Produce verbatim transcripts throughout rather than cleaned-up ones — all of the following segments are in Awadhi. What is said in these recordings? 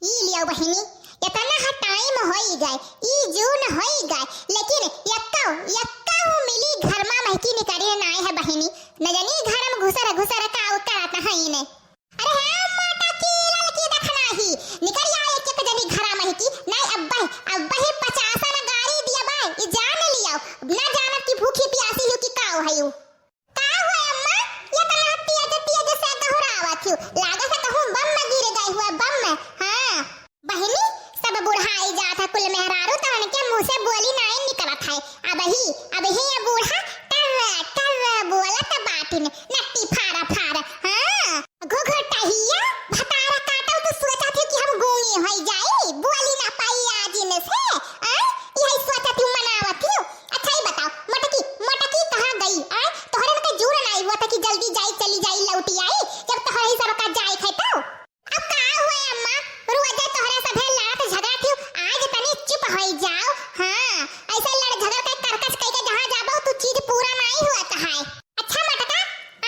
ई लियो बहिनी, एतना ह टाइम होई गए, ई जून होई गए, लेकिन यक्का, यक्का हूँ मिली घर मा महकी निकरी नाई है बहिनी। न जानी घर मा घुसर घुसर का करत है इने। अरे हे मोटकी ललकी दखनाही, निकरी आ एक एक जनी घरा महकी, नाई अब्बा, अब्बा ही पचासन गारी दिया बा, ई जान लियो, ना जानत कि भूखी प्यासी हूँ कि काऊ है यू। का हुआ अम्मा? एतना तेज तेज से गहुरावत हियो। लागत है कहूँ बम में गिर गई हुआ, बम में। हाँ। बहिनी, सब बुढ़ाई जात है, कुल मेहरारू तहन के मुँह से बोली नाई निकलत है। अबही, अबही ये बूढ़ा टर्र, टर्र बोलत बाटिन, नट्टी फारा फार। हाँ। घुघुटहिया, भतारा काटो तो सोचत है कि हम गूंगी होई जाई, बोली ना पाई आज इनसे। आय, यही सोचत हूँ, मनावत हूँ। अच्छा ही बताओ, मोटकी, मोटकी कहाँ गई? आय, तोहरे में के जूर नाई हुआ था कि जल्दी जाई, चली जाई, लौटी आई, जब तोहरे ही सबका जाए थे तो। अब का हुए अम्मा, रोजे तोहरे सभे लड़त झगड़त हूँ, आज तनी चुप होई जाओ। हाँ, ऐसे लड़ झगड़ के करकच कई के जहाँ जाबो तू चीज पूरा नाई हुआ है। अच्छा मोटका,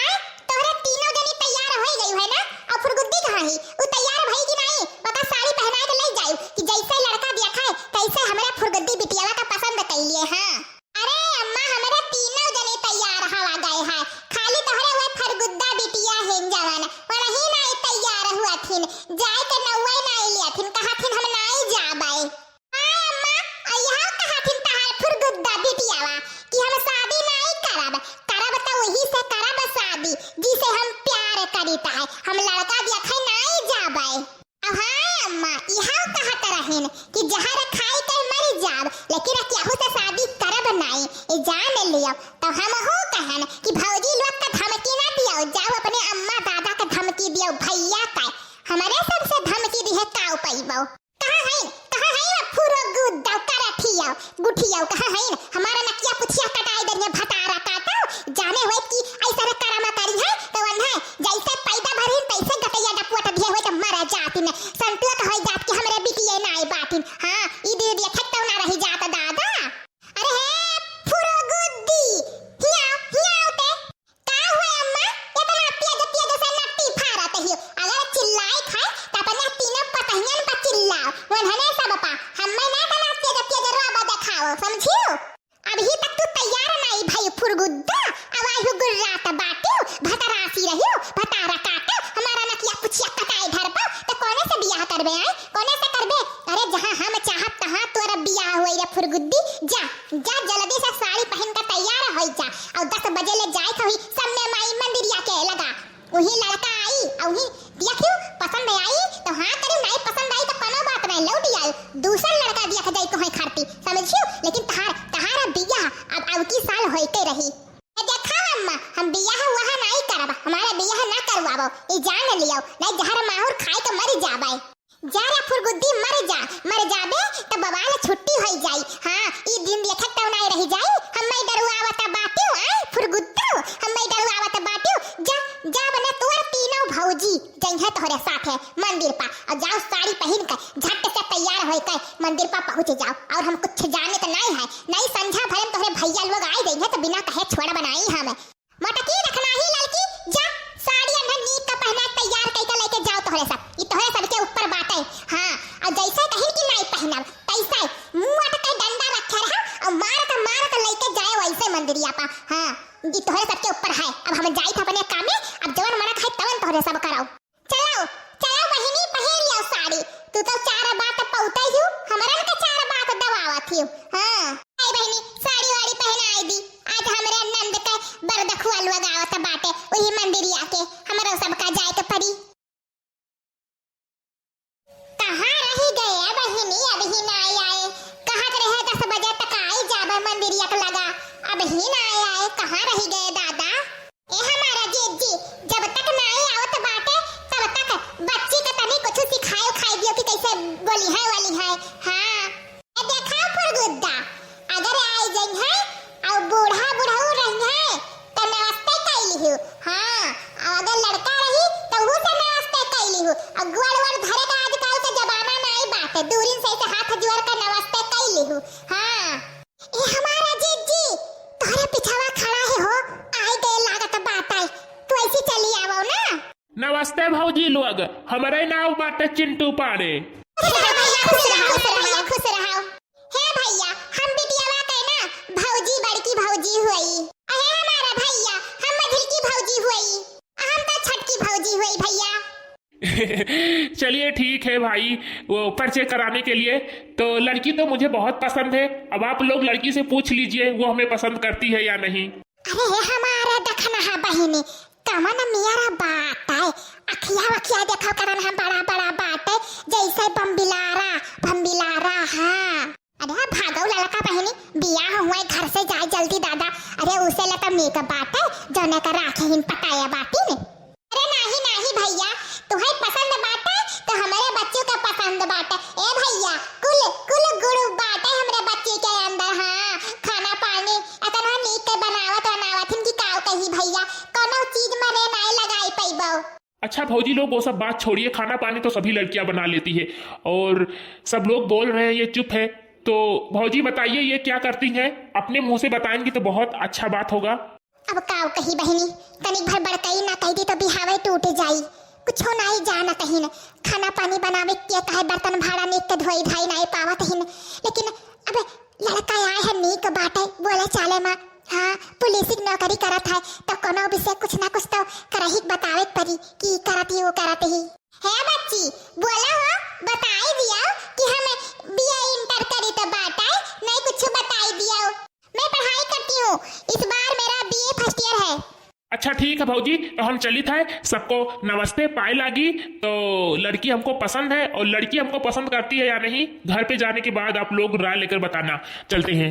आय, तोहरे तीनों जनी तैयार होई गई है ना? और फुरगुद्दी कहाँ ही? उ तैयार भई कि नाई? ओका साड़ी पहनाए के ले जाई कि जैसे लड़का देखा है, तैसे हमरे फुरगुद्दी बिटियावा का पसंद कैलिए, हाँ। अरे अम्मा, हमरे तीनों जनी तैयार हवा गए है, खाली तोहरे वह फुरगुद्दा बिटिया हेन जवन, वही नाई तैयार हुआ थिन, जाए के नौवे नाई लिया थिन, कहा थिन हम नाई जाबे। हाँ अम्मा, अइहा कहा थिन तहार फुरगुद्दा बिटियावा कि हम शादी नाई करब, करब त वही से करब शादी, जिसे हम प्यार करीत है, हम लड़का देखे नाई जाबे। अब हाँ अम्मा, इहा कहत रहिन कि जहर खाई के मर जाब, लेकिन केहू से शादी करब नाई, ई जान लियो। तो हम हो कहन कि भौजी लोग का धमकी ना दियो, जाओ अपने अम्मा दादा का धमकी दियो, भैया का, हमरे सबसे धमकी दिहे का पैबो। कहाँ हईन? कहाँ हईन? फुरो गुद्दो, करठियो, गुठियो, कहाँ हईन? हमारा नकिया पुछिया कटाई दरिया भतारा काटो। जाने हुए कि ऐसा रे करम करी है, तो वन्हे जैसे पैदा भरिन तैसे गटैया डपुआ दिए हुए तो मर जातिन। संतुआ का होई जात कि हमरे बिटिये नाई बाटिन। हाँ, ई दीदी देखे तो ना रही जात दादा। अरे हे फुरो गुद्दी, हियाव, हियाव ते। का हुआ अम्मा? इतना तेज तेज से नट्टी फारत हियो। अगर चिल्लाई खाए, त अपने तीनों पतहियन पर चिल्लाओ। वन्हने सब पा। हम्मे ना इतना तेज तेज रोब देखाओ, समझियो? अबही तक तू तैयार नाई भई फुरगुद्दा। अब आइहु गुर्रात बाटियो, भतरासी रहियो, भतारा काटो, हमारा नकिया पुछिया कटाए धरबो, त कौने से बियाह करबे आए? कौने से करबे? अरे जहाँ हम चाहब तहाँ तोर बियाह होई रे फुरगुद्दी। जा, जा जल्दी से साड़ी पहिन के तैयार होई जा। अउ दस बजे ले जाए के होई सम्मे माई मंदिरिया के लगा। उही लड़का आई, अउ उही देखियो, पसंद आई तो हाँ करियो, नाई पसंद आई तो कोनो बात नाई, लौट आई। दूसर लड़का देख जाई कोई खरती, समझियो? लेकिन तहार, तहार बियाह अब, अब की साल होइते रही। ए देखा अम्मा, हम बियाह वहाँ नाई करब, हमारा बियाह ना करवावो, ई जान लियो, नाई जहर माहुर खाए के मर जाबे। जा रे फुरगुद्दी, मर जा, मर जाबे त बवाल छुट्टी होई जाई। हाँ, ई दिन देखत तौ नाई रही जाई, हम्मे डरुआवत बाटियो, आय फुरगुद्दो, हम्मे डरुआवत बाटियो। जा, जा बने तोर तीनों भौजी जइहे तोहरे साथे मंदिर पा, अउ जाओ साड़ी पहिन के झट से तैयार होई के मंदिर पा पहुँच जाओ। अउर हम कुछ जाने त नाई है, नाई संझा भरे में तोहरे भैया लोग आई जइहे त बिना कहे छोड़ बनाई हमें। मोटकी रखना ही ललकी, जा, साड़ी अंदर नीक का पहना, तैयार कई के लेके जाओ तोहरे सब। ई तोहरे सब के ऊपर बाटे। हाँ, अउ जैसे कहिन कि नाई पहनब, तैसे मुँह अटके डंडा रखे रहा अउ मारत, मारत लेके जाए वैसे मंदिरिया पा। हाँ, ई तोहरे सब के ऊपर है। अब हम जाई थे अपने काम में, अब जवन मन खाए तवन तोहरे सब कराओ। चलो, चलो बहिनी, पहिर लियो साड़ी। तू तो चार बात पौते हियो, हमरन के चार बात दबावत हियो। हाँ। ए बहिनी, साड़ी वाड़ी पहनाई दी। आज हमरे नंद के बरदखुआ लोग आवत बाटे, वही मंदिरिया के, हमरो सबका जाए के पड़ी। कहाँ रही गए बहिनी, अबही ना आए? कहत रहे दस बजे तक आई जाबे मंदिरिया के लगा, अबही ना आए, कहाँ रही गए दादा? ए हमारा जीजी, जब तक नाई आवत बाटे, तब तक बच्ची के तनी कुछ सिखाए उखाए दियो कि कैसे बोली है वाली है। हाँ। ए देखा फुरगुद्दा, अगर आई जइहे अउ बूढ़ा बुढ़ऊ रहिहे, त नमस्ते कई लिहू। हाँ, अउ अगर लड़का रही, त उहू से नमस्ते कई लिहू। अउ गोड़ वोड़ धरे का आजकल के जमाना नाई बाटे, दूरिन से ऐसे हाथ जोड़ के नमस्ते कई लिहू। हाँ। ए हमारा जीजी, तोहरे पिछवा खड़ा है हो, आई गए लागत बाटे, तू ऐसी चली आवो ना। नमस्ते भौजी लोग, हमरे नाव बाटे चिंटू पांडे। खुश रहा भैया, खुश रहा, खुश रहा, खुश रहा। हे भैया, हम बिटियावा के ना भौजी, बड़की भौजी हुई। अरे हमारा भैया, हम मझिलकी भौजी हुई। हम तो छटकी भौजी हुई भैया। चलिए ठीक है भाई, वो परिचय कराने के लिए। तो लड़की तो मुझे बहुत पसंद है, अब आप लोग लड़की से पूछ लीजिए वो हमें पसंद करती है या नहीं। अरे हमारा दखनहा बहिनी, कमन मियारा बाटे, अखिया वखिया देखो करन हम बड़ा बड़ा बाटे, जैसे बम्बिलारा, बम्बिलारा, हाँ। अरे हाँ, भागो ललका बहिनी, बियाह हुआ है, घर से जाए जल्दी दादा। अरे उसे ला तो नीक बाटे, जौने का राखे हिन पटाया बाटी में। अरे नाही नाही भैया, तुहे पसंद बाटे तो हमरे बच्चों का पसंद बाटे। ए भैया, कुल कुल गुण बाटे हमरे बच्ची के अंदर। हाँ, खाना पानी अतना नीक के बनावत बनावत हिन कि काव कही भैया, कोनो चीज में रे नाई लगाई पैबो। अच्छा भौजी लोग, वो सब बात छोड़िए, खाना पानी तो सभी लड़कियां बना लेती है और सब लोग बोल रहे हैं ये चुप है। तो भौजी बताइए, ये क्या करती हैं? अपने मुंह से बताएंगी तो बहुत अच्छा बात होगा। अब काव कही बहिनी, तनिक भर बड़कई ना कह दी तो बिहावे टूट जाई। कुछो नाई जानत हिन, खाना पानी बनावे के कहे, बर्तन भाड़ा नीक के धोई धाई नाई पावत हिन। लेकिन अब लड़का आए है नीक बाटे, बोले चाले मा, हाँ, पुलिस की नौकरी करत है, तो कोनो विषय कुछ ना कुछ तो करही बतावे के परी कि करत ही वो करत ही। हे बच्ची, बोला हो, बताई दिया कि हम बीए इंटर करी तो बाटे, नहीं कुछ बताई दिया। मैं पढ़ाई करती हूँ, इस बार मेरा बीए फर्स्ट ईयर है। अच्छा ठीक है भौजी, तो हम चलित है, सबको नमस्ते, पाए लागी। तो लड़की हमको पसंद है और लड़की हमको पसंद करती है या नहीं, घर पे जाने के बाद आप लोग राय लेकर बताना। चलते हैं।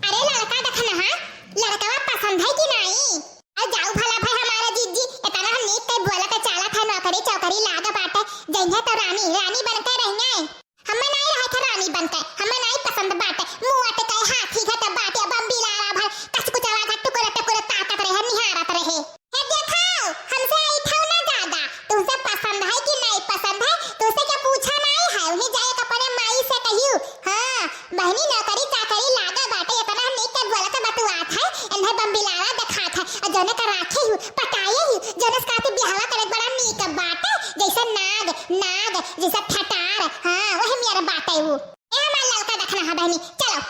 अरे लड़का देखना, हाँ, लड़कवा पसंद है कि नहीं? अरे जाऊ भला भाई हमारा जीजी, इतना हम नीक के बोलत चालत है, नौकरी चौकरी लाग बाटे, जइहे तो रानी, रानी बन के रहिए। हमें नहीं रहे थे रानी बन के, हमें नहीं पसंद बाटे, मुँह अटके हाथी घट बाटे, बम्बी लारा भर, कचकुचवा घट टुकुर टुकुर ताकत रहे, निहारत रहे। हे देखाओ, हमसे ऐठो ना ज्यादा, तुमसे पसंद है कि नहीं पसंद है, तुमसे क्या पूछा नहीं है, उन्हें जाए के अपने माई से कहियो। हाँ, बहनी नौकरी चाकरी लागा बाटे, इतना नीक के बोलत बतुआत है, इन्हें बम्बिलारा दिखात है, और जौने का राखे हूँ, पटाए हूँ, जौने से कहती बिहावा करे बड़ा नीक बाटे, जैसे नाग, नाग, जैसे ठटार, हाँ, वही मेरा बाटे वो। ए हमार ललका देखना है बहनी, चलो,